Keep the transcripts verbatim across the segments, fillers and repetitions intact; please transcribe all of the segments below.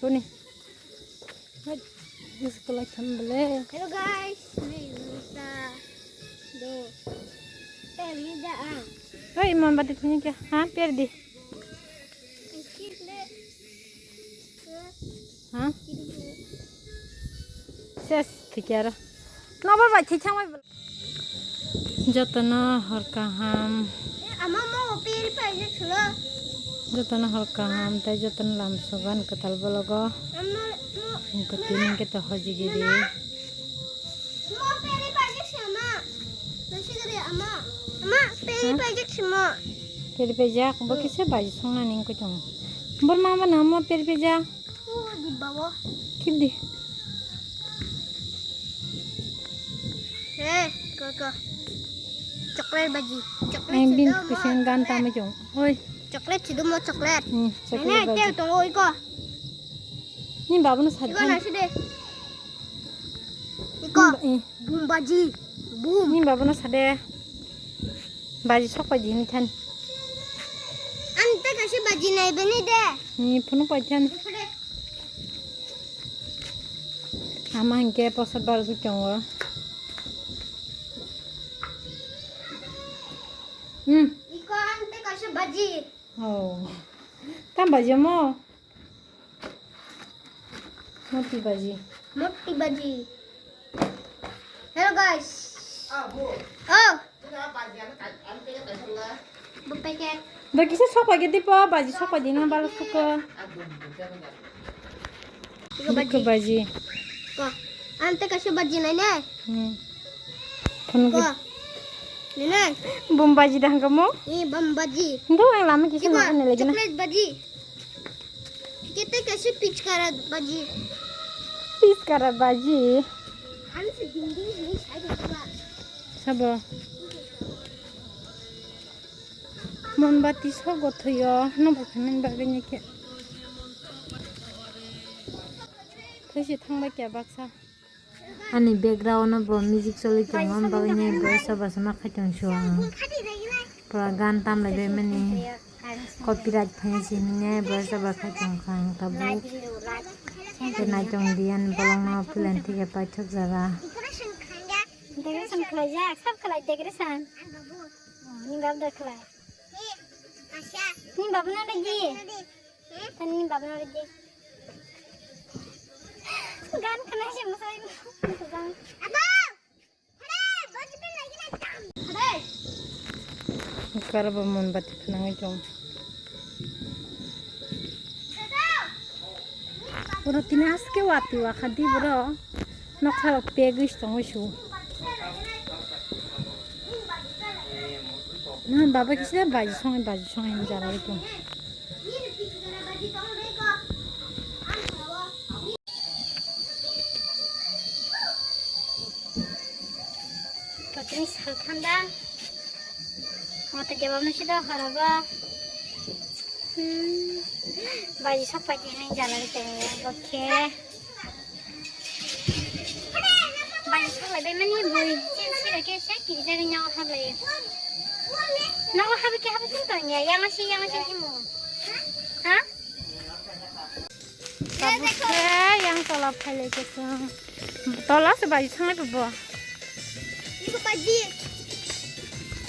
Boni. Hai, is kolai tham bele. Hello guys, ni musa do. Teli da ang. Hai, mombati punya kya? Ha, per di. Kit le. Ha? Ses, thik aro. Nobar bai thik thangbai. Jotono hor kaham. Ama mo peri pai je chulo. Jotono hor kaham, tai jotono lam sogan kwtal bologo. Ama mo. Ingko tini ke to hojigiri. Mo peri pai je ama. Nasi gari ama. Ama peri pai je mo. Peri pai jak, bo kisa bai songna ning ko chong. Bor mama na mo peri pai jak. Oh, di bawah. Keep di. Eh, koko. Chocolate baji. Chocolate. Ang bin kusen gan tama jong. Oi. Chocolate sidu mo chocolate. Hmm, chocolate baji. Teo tong oi ko. Ni babu no sadi. Iko nasi de. Iko. Bum baji. Bum. Ni babu no sade. Baji sok baji ni than. Ang te kasi baji nai bini de. Ni phunu pai than. Ama hingke posa bar gu chongo. Hmm. Iko ang te kasi baji. Oh. Tam baji mo. Moti baji. Moti baji. Hello guys. Oh. Bo packet. Bo kisa sopai gedi po, baji sopai dina balo suko. Iko baji. Iko baji. Ko. Ante kaso baji nai ne? Hmm. Phone ko. Nene. Bom baji dah kamu? Ni bom baji. Enggak, yang lama kisah makan lagi na. Chocolate baji. Kita kasih pichkara baji. Pichkara baji. Ani se dinding ni sai de ba. Sabo. Mombati sogo thoyo, no bo phaimani bagwi ni khe. Thaisi thangbai khe baksa. Ani background o bo music choli tongo, bagwi ni bo soba sama khai tong suo ang. Pura gan tam lai bai mani copyright phai si hinwi bo soba khai tong kha ang tabuk. Tei nai tong diyan bolong no philan thike paithak jaga. Decoration khlai jak, sab khlai decoration. Oh, ni bab da khlai. Ni bab na lagi. Tani bab na lagi. Gan kena sih masai. Kar bo mombati phnangwi tong. Boro tini aske wati wakha di boro. Nokha rok pegwi tongwi su. Na baba kisa baji songai baji songai hinwi jalai tong. Kotini sal thanda. Moto jawab no sido haraba. Hmm. Baji sok pai tini jala ni tengya bokhe. Baji sok lai bai mani bui chin sira ke se kiri jagwi nyago hablai. Nyago habi ke habi tong tong ya, yang asi, yang asi himu. Ha? Tabuk khe yang tola phailai khe chwng. Tola se baji thanglai bo. Ibu baji.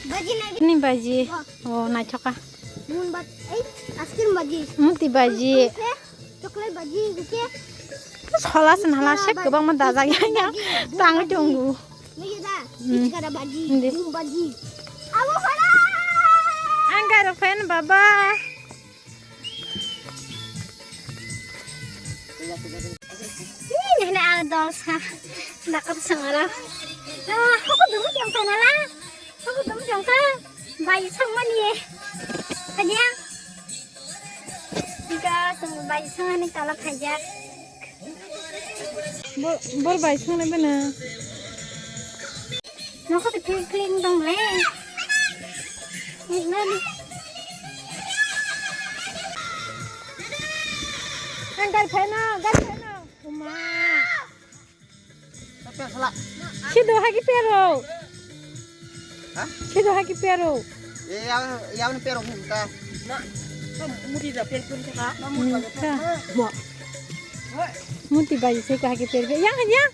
Baji nai. Ni baji. Oh, naithoka. Mun bat, ei, ice cream baji. Muti baji. Chocolate baji, buke. Sola se nala se kwbangma dajak ya. Tang tongo. Nui da. Pichkara baji. Bum baji. Abo hara. Ang gairok phaino baba. Ini hene ang dol sa. Nakam sangara. Ah, aku dulu yang sana lah. Aku dum jongka bai sangmani. Kanya. Ika sung bai sangani tala khaijak. Bor, bor bai sangnai bana. Nokha se clean clean dong le. Ni nani. Ang gal phaina, gal phaina. Uma. Sido hagi pero. Ha? Sido hagi pero. E, ya, ya ni pero hum ta. Na, na muri da per kun ka. Na muri da per. Bo. Muti baji se ko hake perbe. Yang, yang.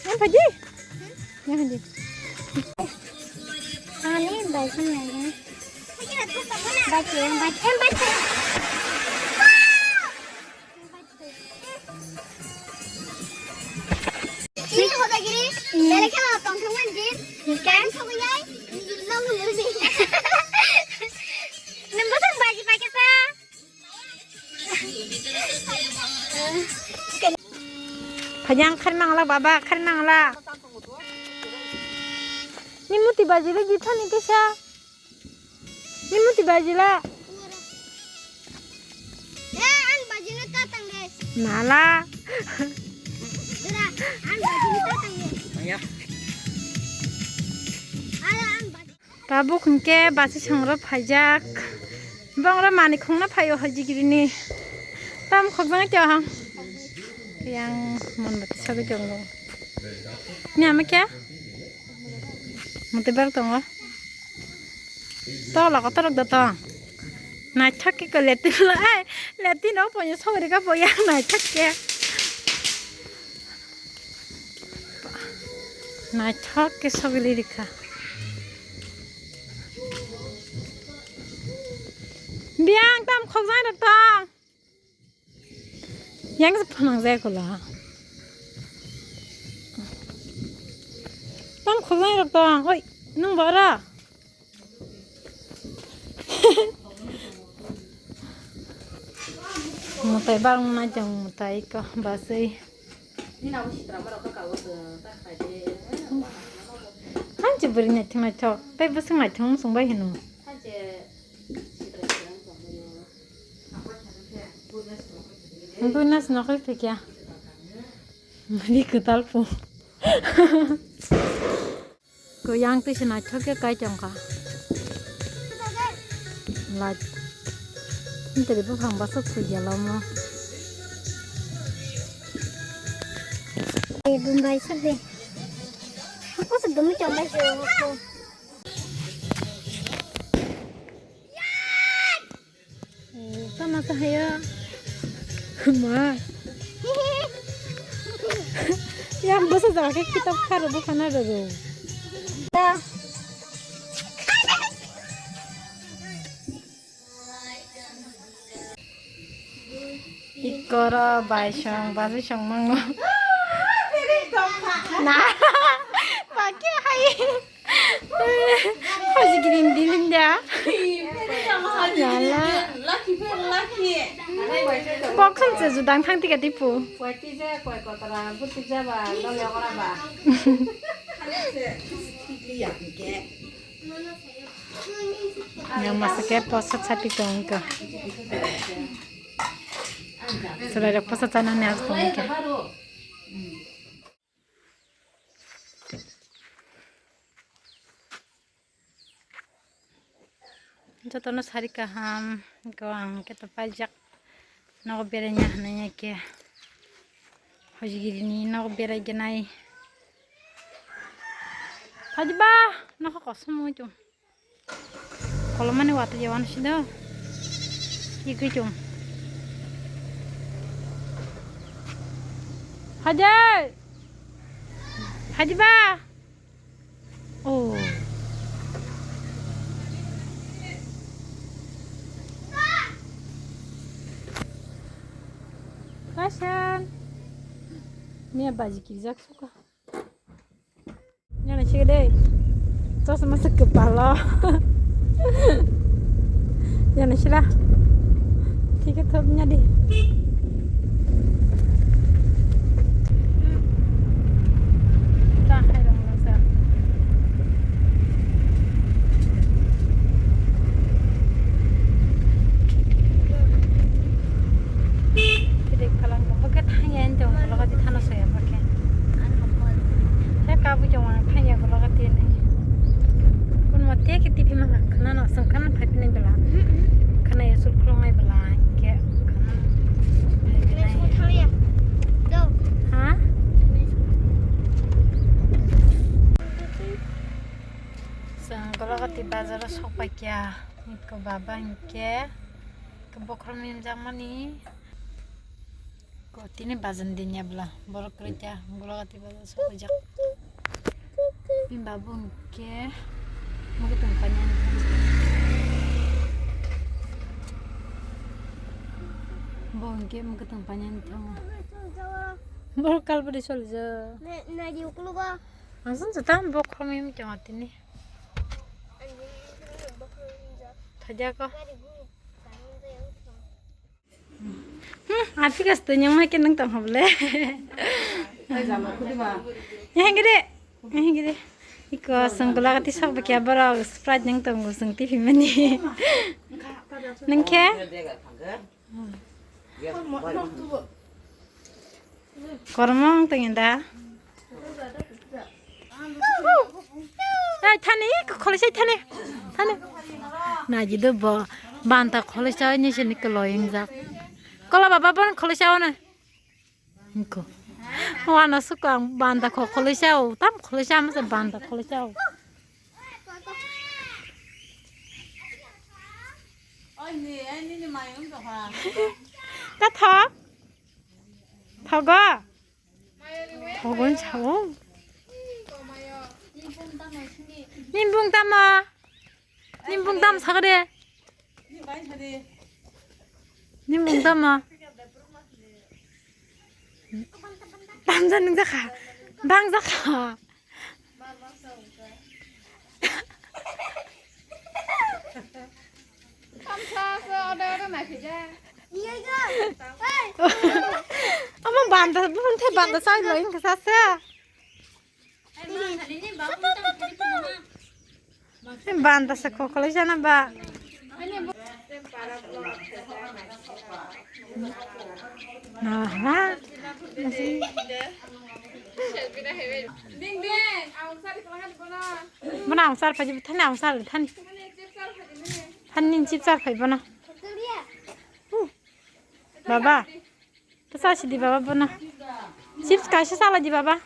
Yang baji. Yang baji. Ani bai sam nai. Baji, baji, baji. Ini hoda giri. Mereka mau tongkrongan, Jin. Kan? Nang baji pakai sa. Phajang khar mangla baba, khar mangla. Ni muti baji le githa ni kisa. Ni muti baji la. Nala. Tabuk hwnkhe basi songrok phaijak. Bongrok manwi khungna phaio hojigrini. Tam khokjagwi tio hang. Yang monbati sagwi tongo. Ni ama khe? Mutwi bar tongo. Tolo kotorok da tong. Naithok khe ko letin lo ai. Letin o poyo sogri ka poya naithok khe. Naithok khe sogwi rikha. Biyang tam khokjang rok tong. Yang se phunang jaya kula. Tam khokjang rok tong. Oi, nung bo oro. Mutai bang na jang mutai ko basai. Hanchi beri naithok naithok. Tai bwswk naithok wng sung bai hino. Bui nas nokol phikya. Mari kwtal po. Ko yang twi se naithok khe kai tongkha. Light. Ntri buphang baswk swijalomo. Eh, Bombay sab de. Aku sedemi coba sih. Eh, tama sa haya. Ma. Yang bwsa jaga khe kitab kharo bwkhana rwgo. Ikoro bai song, bazwi song mango. Na. Bakhe hai. Hoji green din din da. Lala. Box ang se judang thang tiga tipu. Yang masa ke posa chati tong ka. Selain posa chana ne as tong ka. Jotono sari kaham, ko ang khe to paijak. Nogo beraina hinwi khe. Hojigiri ni nogo berai gwnai. Phaidi ba, nokha kosom wngwi tong. Kolomani watwi ya wano sido. Ikwi chum. Hajai! Hajiba! Oh. Kasan. Nia baji kirijak suka. Yana sih deh. Tos masuk kepala. Yana sih lah. Tiket hopnya deh. Kiri kalang bo ke thang ya, ento ulo kati thano soya bo ke. He kabu jong ang thang ya ulo kati ni. Kun mo te ke T V ma khana no sung khana phai pini bela. Khana ya sul khulong ai bela ke khana. Ha? Sung ulo kati bazar sok pa kya. Ko baba hingke. Ke bokhorok ni wngjakmani. Ko tini bajan din ya bla, borok kwrwi ta, Golagati bazar sokjak. Bini babu hwnkhe mwkhwtwng painani thang. Bo hwnkhe mwkhwtwng painani thango. Borok kalbari solijak. Na, na di ukulugo. Ang sung juta bokhorok mim tong tini. Thajako. Hmm, apikas tu nyong hai ke nang tong hable. Yang gede, yang gede. Iko sung Golagati sok bakya borok Sprite nang tong sung tipi mani. Nang khe? Kormong tong inda. Ai thani, kholi sai thani. Thani. Na ji do bo banta kholi sai ni se ni kolo ingjak. Kola baba bon kholi sai ona. Ko. Wana sukang banta kho kholi sai o. Tam kholi sai ma se banta kholi sai o. Ta tha. Thogo. Thogo sao. Nimbung tama. Nimbung tam sagade. Nimbung tama. Tamja nung jakha. Bang jakha. Ama banda, bunte banda sai lo, ingka sasa. Banda se kokolo jana ba. Aha. Bana ang sar phaji thani ang sar thani. Thani chip sar phai bana. Baba. Kisa sidi baba bono. Chips kaisa sala di baba.